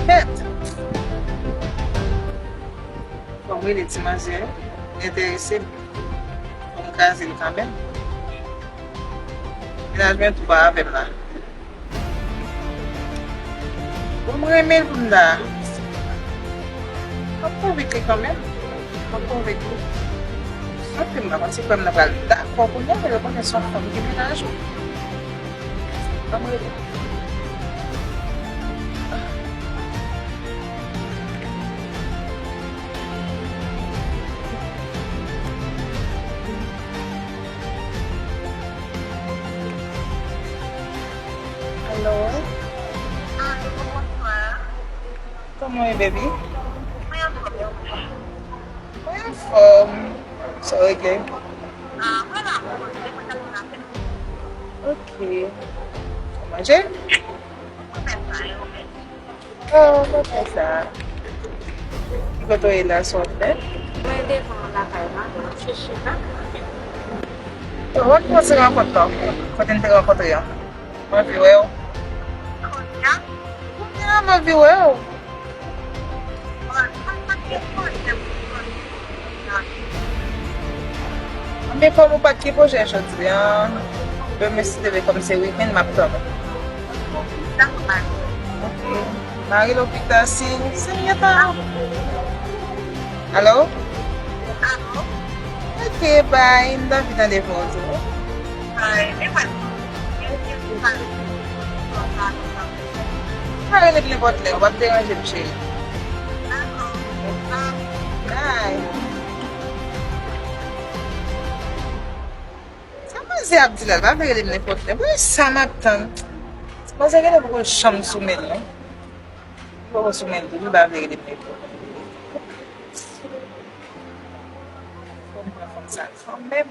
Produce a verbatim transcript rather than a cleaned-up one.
Kèt! Fò m rele ti manzè, li enterese m. Fò m kraze l kanmenm. Mennaj mwen tou pa avè m la. Bon, m renmen l pou m ta. M ap konvenk li kanmenm. M ap konvenk li. Santi m pa konn si frè m nan pral dakò kounye a, men yo konnen se yon fanm ki mennaj ou. Ban m rele. Alo? Alo, bonswa. Kòman w ye, baby? Mwen anfòm, e ou? Mwen anfòm. Sa w regle? Ah, mwen la, mwen poze, mwen t ap fè. Ok. Ou manje? Mwen fè sa, e ou menm? Oh, mwen fè sa. Ki kote w ye la, sa w ap fè? Mwen devan lakay la, mwen chèche la. Oh, mwen kòmanse rankont la. Kote n te rankontre an? Mwen anvi wè w. Kounye a? Kounye a, mwen anvi wè w. Anben, kòm ou pa t gen pwojè jodi a, demen si Dye vle, kòm se wikenn, m ap tann ou. Ok. Mari lopita si, Senyè pa. Alo? Alo? Ok, bye. M t anvi tande vwa w tou. Bye. Ou ka rele m nenpòt lè, ou p ap deranje m, cheri. Bye. Sa manzè ap di la, l pa vle rele m nenpòt lè. Mwen sa m ap tann. Manzè genlè poko janm sou men l, non. Li poko sou men l tou, li pa vle rele m nenpòt lè. Fò m pran fanm sa kanmenm.